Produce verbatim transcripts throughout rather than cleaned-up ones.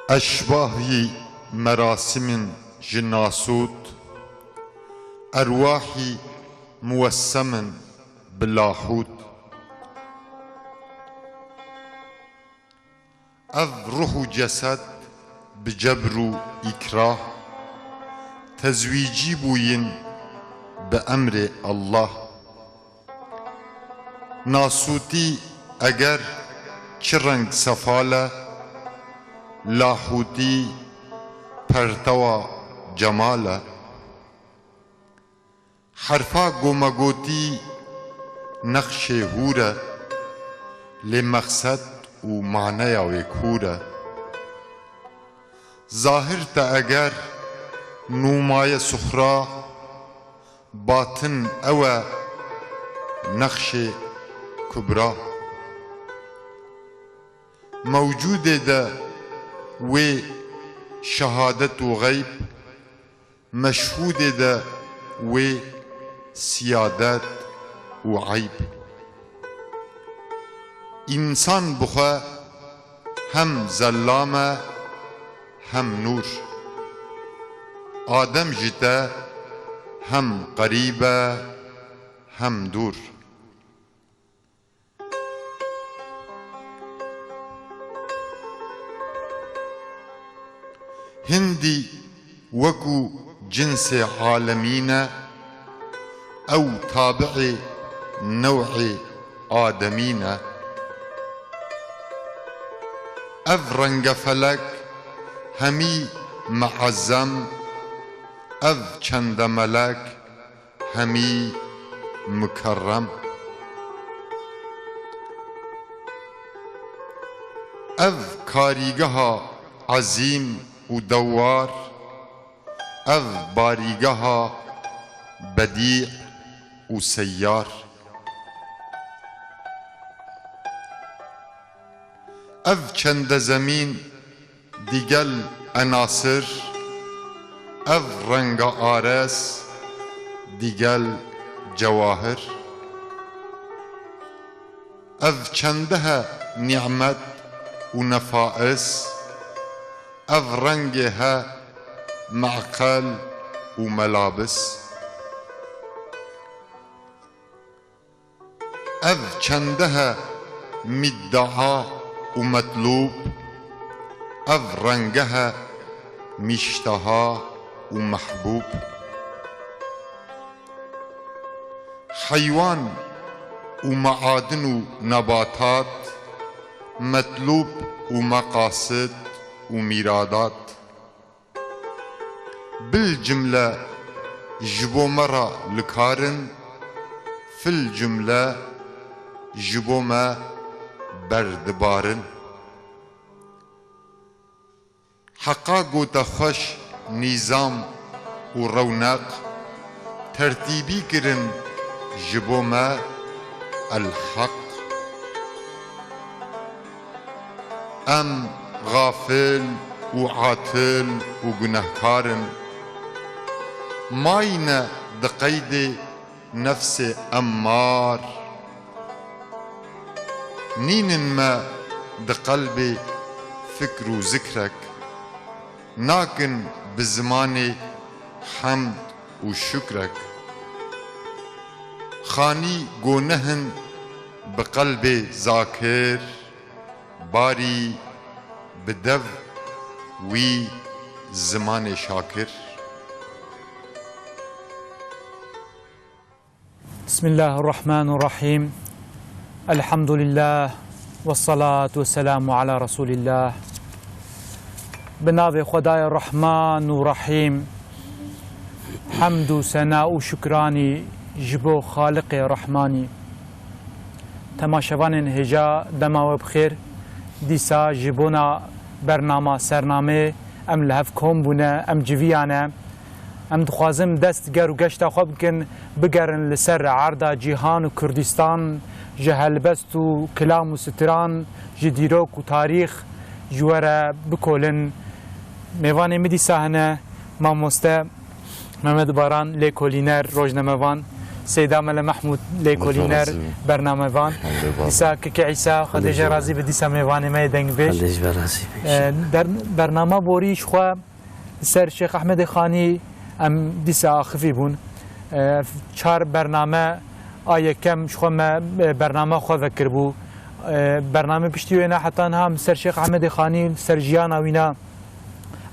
Eşbahî merasimên ji nasût, erwahî muwessemin bi lahût. Ev ruh û cesed bi cebr û îkrah tezwîcî bûyin bi emrê Allah. Nasûtî eger çi reng sefal e, lahûtî pertewa cemal e. Herfa gomegotî nexşê hûr e, lê mexsed û maneya wê kûr e. Zahir te eger nûmaye suxra, batin ew e nexşê kubra. Mewcûdê de wê şehadet û xeyb, meşhûdê de wê siyadet û eyb. Însan bi xwe hem zellam e, hem nûr. Adem ji te hem qerîb e, hem dûr. Hindî wekû cinsê alemî ne, ew tabi'ê new'ê ademî ne. Ev rengefelek hemî me'ezzem, ev çendemelek hemî mukerrem. Ev karîgeha ezîm û dewar, ev barîgeha bedî û seyyar. Ev çende zemîn digel enasir, ev renga ares digel cewahir. Ev çendehe nîmet û nefais, ev rengê he me'qel û melabis. Ev çendehe mîddaa û metlûb, ev rengehe mîşteha û mehbûb. Heywan û meadin û nebatat, metlûb û meqasid û mîradat. Bil cimle ji bo me re li kar in, fil cimle ji bo me berdibar in. Heqa gote xweş nîzam û rewneq, tertîbî kirin ji bo me el-Heq. Em xafil û atil û gunehkar in. Mayne di qeydê nefsê emmar. Nînin me di qelbê fikr û zikrek. Nakin bi zimanê hemd û şukrek. Xanî gonehin bi qelbê zakir, barî bi dev wî zimanê şakir. بسم الله الرحمن الرحيم. الحمد لله والصلاة والسلام على رسول الله. Bi navê Xwedayê Rehman û Rehîm, hemd û sena û şukranî ji bo Xaliqê Rehmanî. Temaşevanên hêja, dema we bi xêr. Dîsa ji bona bernama Sernamê em li hev kom bûne, em civiyane. Em dixwazin dest ger û geşta xwe bikin, bigerin li ser erda cîhan û Kurdistan, ji helbest û kilam û stiran, ji dîrok û tarîx ji we re bikolin. Mêvanê min dîsa hene mamoste Mehmet Baran, lêkolîner, rojnamevan. Seyda Mele Mehmûd, lêkolîner, bernamevan. Dîsa Keke Îsa, Xwedê jê razî be, dîsa mêvanê me yê dengbêj. Xwedê ji we razî be. E, der-, bernama borî ji xwe li ser Şêx Ehmedê Xanî em dîsa axivî bûn. E, çar bername a yekem ji xwe me, e, bernama xwe vekiribû. E, bername piştî wêne heta niha em li ser Şêx Ehmedê Xanî, li ser jiyana wîna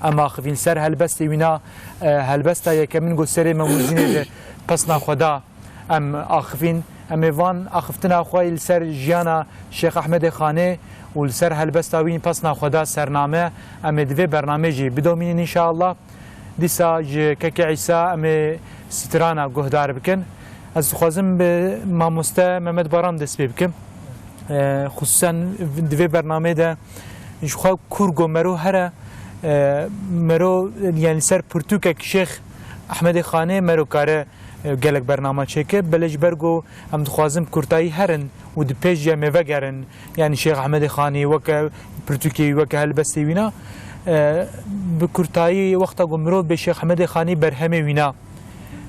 em axivîn, li ser helbestê wîna, e, helbesta yekemîn ku serê Memûzînê di pesna xwe da. Em axivîn, em ê van axiftina xwe yî li ser jiyana Şêx Ehmedê Xanê û li ser helbesta wî pesna xwe da sername, em ê di vê bernamê jî bidomînin înşallah. Dîsa ji Keke Îsa em ê strana guhdar bikin. Ez dixwazim bi mamoste Mehmet Baran dest pê bikim. E, xusûsen di vê bernameyê de ji xwe kûr go mero here, e, mero, yani ser pirtûkek Şêx Ehmedê Xanê mero kare e, gelek bernama çêke, belê ji ber ku em dixwazin bi kurtayî herin û di pêş jî em ê vegerin, yani Şêx Ehmedê Xanî weke pirtûkê wî, weke helbestê wîna, e, bi kurtayî wexta ku mirov bê Şêx Ehmedê Xanî berhemê wîna,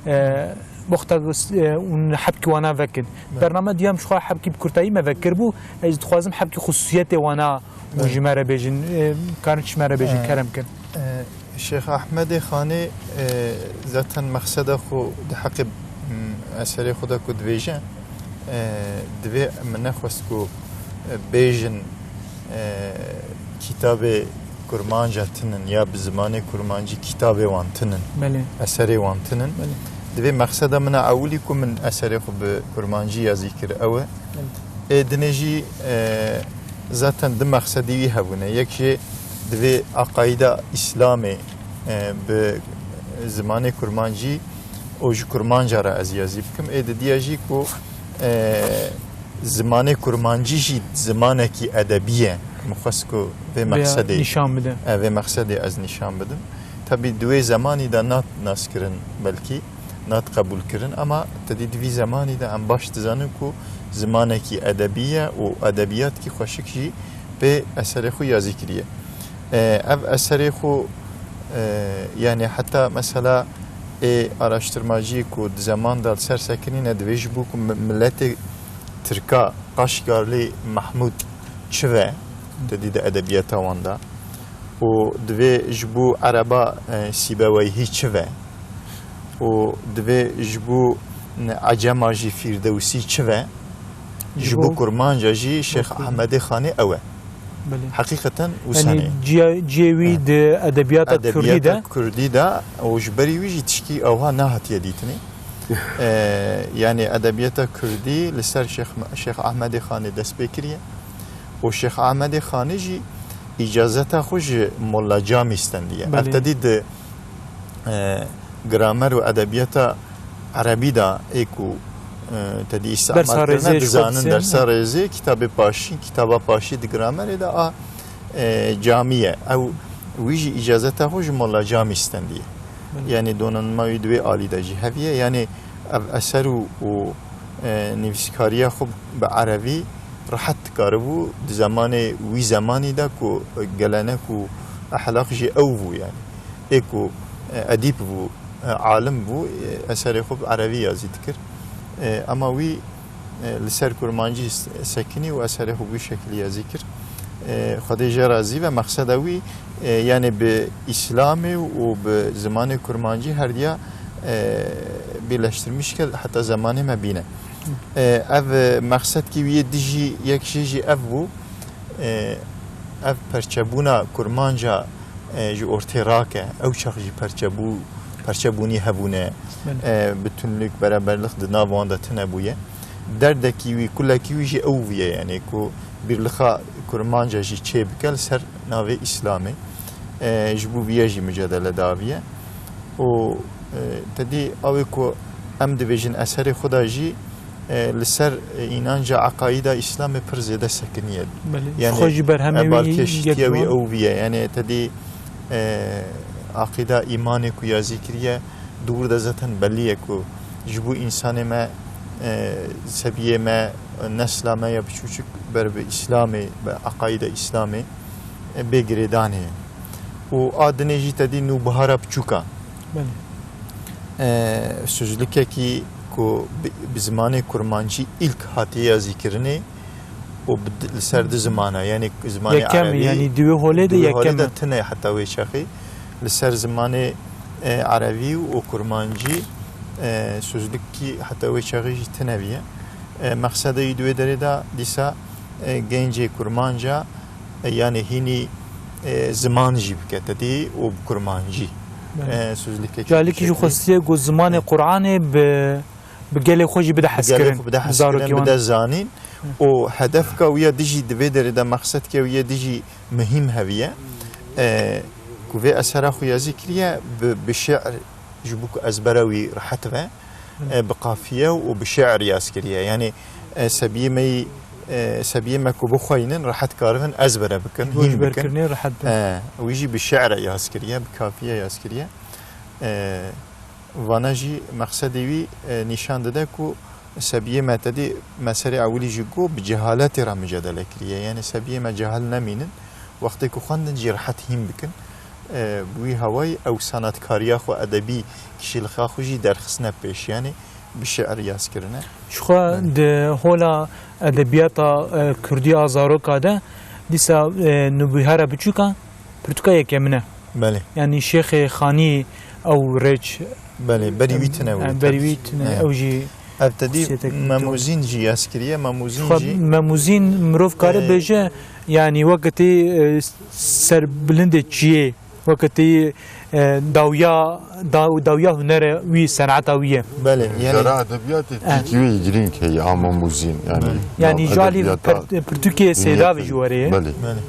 e, wexta ku s-, e, hûn hebkî wana vekin. Evet. Bernama diyam ji xwe hebkî bi kurtayî me vekiribû, ez dixwazim hebkî xusûsiyetê wana hûn Evet. ji me re bêjin, e, karin ji me re bêjin, Evet. kerem kin. E, Şêx Ehmedê Xanî, e, zaten mexseda xwe di heqê, m, eserê xwe de ku dibêje, e, divê min nexwest ku, e, bêjin, e, kitabê kurmanca tinin ya bi zimanê kurmancî kitabê wan tinin, Belê. eserê wan tinin. Belê. Divê mexseda min a ewilî ku min eserê xwe bi kurmancî yazî kir ew e. Belê. Ê dinê jî, e, zaten du mexsedî wî hebûne. Yek jê divê aqayîda Îslamê e, bi zimanê kurmancî û ji kurmanca re ez yazî bikim. Ê didiya jî ku, e, zimanê kurmancî jî zimanekî edebî ye. Min xwest ku vê Veya mexsedê, nîşan bide. e, vê mexsedê ez nîşan bidim. Tebî di wê zemanî de nat naskirin belkî, nat qebûl kirin, ama tedî di vî zemanî de em baş dizanin ku zimanekî edebî ye û edebiyatkî xweşik jî pê eserê xwe yazî kiriye. E, ev eserê xwe, e, yani heta mesela ê araştirmacî ku di zeman de li ser sekinîne divê ji bo ku mi-, miletê Tirka Qaşgarlî Mehmûd çi ve, te dî di edebiyata wan de, û divê ji bo Ereba, e, Sîbeweyhî çi ve, û divê ji bo, e, Ecema jî Fîrdewsî çi ve, Ji ji bo bo kurmanca jî Şêx Belkî. Ehmedê Xanê ew e. Belê. Heqîqeten wisa Yani ne. ciya-, cihê wî Evet. di edebiyata Edebiyata kurdî de. kurdî de û ji berî wî jî tişkî ewha nehatiye dîtinê. Ee, yani edebiyata kurdî li ser Şêx, Şêx Ehmedê Xanê dest pê kiriye. Û Şêx Ehmedê Xanê jî îcazeta xwe ji Molla Camî stendiye. Belê. Ev te dî di e, gramer û edebiyata erebî de ê ku, e, te dî îstîmar Dersa kirine, rêzê ji xwe dizanin disên, dersa e. rêzê, kitabê paşî, kitaba paşî di gramerê de a, e, Camî ye. Ew, wî jî îcazeta xwe ji Molla Camî stendiye. Belê. Yani donanma wî di wê alî de jî heviye. Yani ev eser û, û, e, nivîskariya xwe bi erebî rehet dikaribû di zemanê wî zemanî de ku gelenek û ehlaq jî ew bû yani. Ê ku, e, edîb bû, e, alim bû, e, eserê xwe bi erebî yazî dikir. E, ema wî, e, li ser kurmancî s-, sekinî û eserê xwe bi wî şekilî yazî kir. E, Xwedê jê razî ve, mexseda wî, e, yani bi Îslamê û bi zimanê kurmancî herdiya, e, birleştirmiş kir heta zemanê me bîne. E, ev, e, mexsedkî wî yê dijî yek jê jî ev bû. E, ev perçebûna kurmanca, e, ji ortê rake. Ew çax jî perçebû-, perçebûnî hebûne. Belê. E, bütünlük, beraberlik di nav wan de tune bûye. Derdekî wî, kulekî wî jî ew bûye, yani ku birlixa kurmanca jî çê bike li ser navê Îslamê. E, ji bo vîye jî mücadele daviye. Û, e, te dî ew ê ku em dibêjin eserê xwe de jî, e, li ser, e, înanca eqayîda Îslamê pir zêde sekiniye. Belê. Yani, Xwe jî berhemê e, wî balkêşîtiya wî yek ew bîye. Yani, te dî, e, aqîda îmanê ku yazî kiriye, di wir de zaten belî ye ku ji bo însanê me, e, sebiyê me, nesla me ya biçûçik ber bi Îslamê, bi eqayîda Îslamê, e, bê girêdanê ye. Û a dinê jî te dî nûbihara biçûka. Belê. E, sözlükekî ku bi, bi zimanê kurmancî îlk hatiye yazîkirinê û bi di, li ser du zimana, yanî zimanê Yekem, erebî, yanî di wê holê de di wê holê yekem de e. Tune heta wê çaxî. Li ser zimanê, e, erebî û kurmancî, e, sözlükî heta wê çaxî jî tune bûye. E, mexseda wî di wê derê de dîsa, e, gencê kurmanca, e, yanî hînî, e, ziman jî bike tedî û bi kurmancî, Belê. e, sözlükekî Calikî jî bişeklî. Xwestiye ku zimanê E. Qur'anê bi, bi gelê xwe jî bide Bi gelê hezkirin. Xwe bide hezkirin, zarokê wan. Bide zanîn. Hı. Û hedefka wî ya dijî di vê derê de mexsedke wî ya dijî muhîm heviye. E, ku vê esera xwe yazî kiriye bi, bi şi'r ji bo ku ezbera wî rehet be, Hı. e, bi qafiye û bi şi'r yaz kiriye. Yanî, e, sebiyê me yî, e, sebiyê me ku bixweynin rehet karibin ezbere bikin, Ji bo hîn bikin. Ezberkirinê rehet be. E, wî jî bi şi're yaz kiriye, bi kafiye yaz kiriye. E, Vana jî mexsedê wî, e, nîşan dide ku sebiyê me tedî me serê ewilî jî got bi cehaletê re micadele kiriye. Yanî sebiyê me cehal nemînin, wextê ku xwendin jî rehet hîn bikin. E, bi wî hawayî ew sanatkariya xwe edebî kişîlixa xwe jî derxistine pêş. Yanî bi şi'r yaz kirine. Ji xwe Belê. Di hola edebiyata, e, kurdî a zaroka de dîsa, e, nûbîhara biçûka Pirtûka yekemine. Belê. Yanî Şêxê Xanî ew rêç, Belê, berî wî tune wî, e, berî wî tune, e, ew jî ev te dî xusûsiyeteke Memûzîn jî yaz kiriye, Memûzîn Xwe jî, Memûzîn mirov kare e, bêje, yanî weke tê, e, serbilindê çiyê, weke tê, e, dawiya, daw-, dawiya hunere wî, seneta wî ye. Belê, yanî Jara edebiyatê E. tîkî wê girîng heye, a Memûzîn, yanî Belê. Yanî nav ji alî edebiyata per-, pirtûkê Sêdavê jî werê ye. Belê. Belê.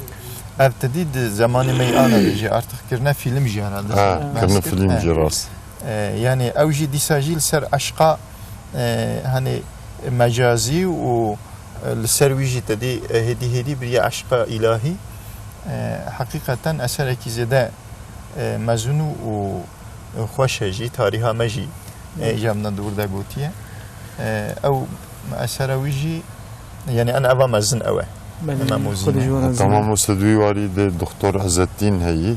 Ev te dî di zemanê me yî ana de jî artık kirine fîlm jî herhalde. Ha, kirine fîlm jî rast. E, yanî ew jî dîsa jî li ser eşqa, e, hani mecazî û, e, li ser wî jî te dî, e, hêdî hêdî biriye eşqa îlahî. E, heqîqeten eserekî zêde, e, mezin û, û xweş e jî, tarîha me jî, e, Hı. ji em de dûr de gotiye. E, ew esera wî jî, yanî en eva mezin ew e. Belê, Memûzîn Xwedê e. ji we razî Heta be. Mamoste di wî warî de Doktor Ezettîn heyî.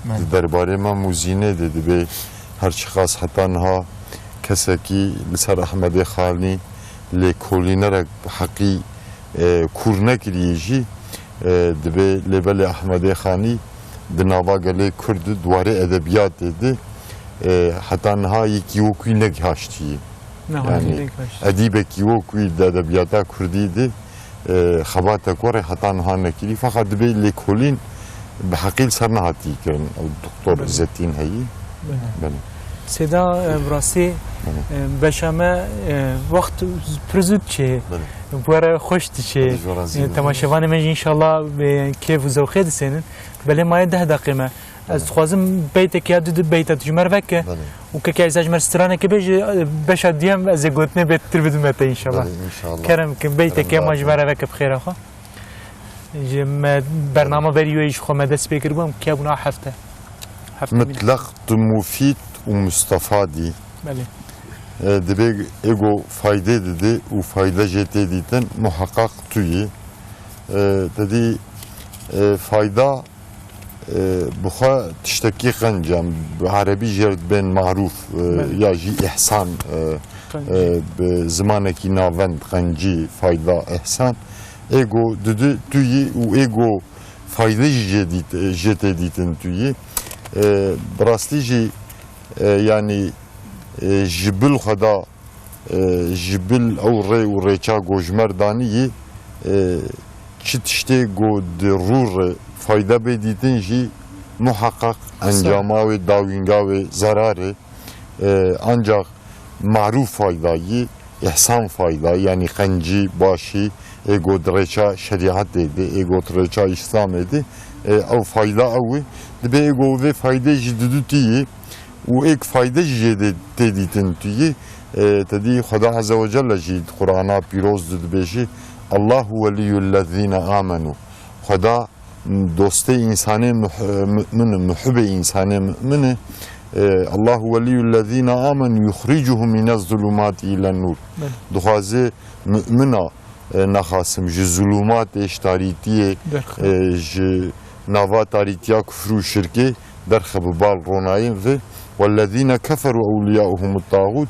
Belê. Di derbarê Memûzînê de dibê her çiqas heta niha kesekî li ser Ehmedê Xanî lêkolînerek bi heqî, e, kûr nekiriye jî, e, dibê lê belê Ehmedê Xanî di nava gelê Kurd di warê edebiyatê de, e, heta niha yekî wekî negihaştiye. Niha Yanî negihaştiye. Edîbekî wekî di edebiyata Kurdî de, e, xebatek were heta niha nekirî. Feqet dibê lêkolîn bi heqî li ser nehatî kirin. Ew Doktor Belê. Zetîn heyî. Belê. Belê. Sêda, e, bi rastî, Belê. e, beşa me, e, wext pir zû diçe. Belê. Bi we re xweş diçe. Xwedê ji we razî E, be. Temaşevanê me jî înşallah, e, kêf û zewqê disênin. Belê maye deh deqê me. Ez Belê. dixwazim beytek ya du, du beyta tu ji me re veke. Belê. Û keke Îsa ji me re straneke bêje, e, beşa duyem ez ê gotinê bêtir bidim te înşallah. Belê, înşallah. Kerem ke beytek Kerem ya ma ji me re veke bi xêra xwe. Ji me bernama berî wê ji xwe me dest pê kiribû, em kiya bûn a hefte. Hefte bîne. Mitlaq tu mufîd û Mustafa dî. Belê. E, dibê ego faydê dide û fayde jê tê dîtin, muheqeq tu yî. E, te dî, e, fayda, e, bi xwe tiştekî qenc e. Bi erebî jê re dibên marûf, e, Belê. ya jî îhsan, e, Qencî. e, bi zimanekî navend qencî, fayda, îhsan. Ego didi tu yî û ego fayde jî jê dît-, jê tê dîtin tu yî. E, bi rastî jî, e, yanî, e, ji bil xwe da, e, ji bil ew rê û rêça ku ji me re danî yî, e, çi tiştê ku di rû re fayde bê dîtin jî muheqeq Qisa. encama wê, dawînga wê, zerarê. E, ancak marûf fayda yî, îhsan fayda, yanî qencî, başî, ê ku di rêça şerîetê de, ê ku di rêça Îslamê de, e, ew fayda ew e. Dibê ê ku vê faydê jî didûtî yî û êk fayde jî jê de tê dîtin tu yî. E, te dî Xweda Azze ve Celle jî di Qur'ana pîroz de dibêjî, "Allahu weliyyu lezîne amenu." Xweda dostê însanê muh-, mu'min e, muhibê însanê mu'min e. E, Allahu weliyyu lezîne amenu yuxricuhum mine zulumati ile nur. Belê. Dixwaze mu'mina, e, nexasim ji zulûmatê, ji tarîtiyê, Derxe. e, ji nava tarîtiya kufr û şirkê derxe bi bal ronayê ve. Wellezîne keferu ewliyauhumut tağut.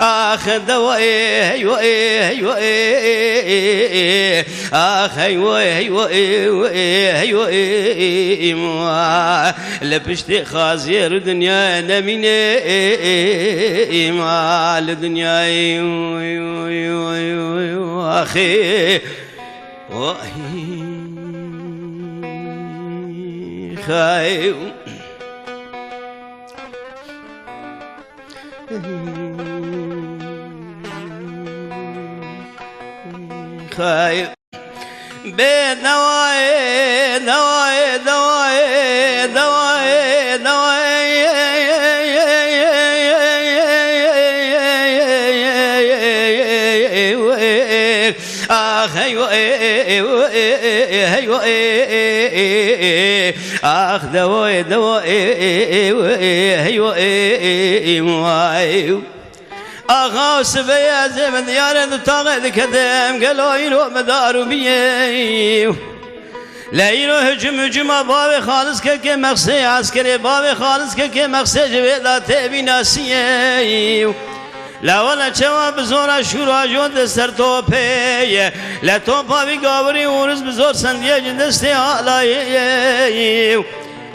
Ax, dewayê, hey, hey, hey, hey, hey. Ax, hey, hey, hey, hey, hey, hey, hey. Li piştê xaziyê rû dinyayê nemîne, ma li dinyayê, axê. Vay, xay. Xay. Bê dewayê, dewayê, dewayê, dewayê, dewayê. Ax, hey, hey, hey, hey, hey. Ax, dewayê, dewayê, hey, hey. Axa, sibê ez ê min diyarê du taxê diketim, gelo îro min dar û biyê. Le îro hicim hicima bavê Xalis kekê Mexsê, eskerê bavê Xalis kekê Mexsê ji vê de tê bînasiyê. Le wele çewa bi zora şûra jon de ser topê ye. Le topa vî gavurî ûriz bi zor sendiye ji destê alayê ye.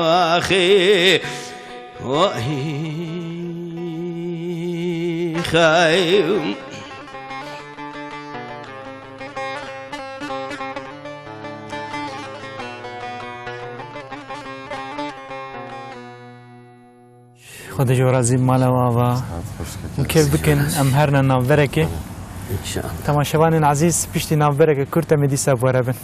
Waxî, waxî, xey. Xwedê ji we razî, mala we ava. Saet xweş, Min kêf bikin, em herine navberekê. Înşallah. Temaşevanên ezîz, piştî navbereke kurt em ê dîsa bi we re bin.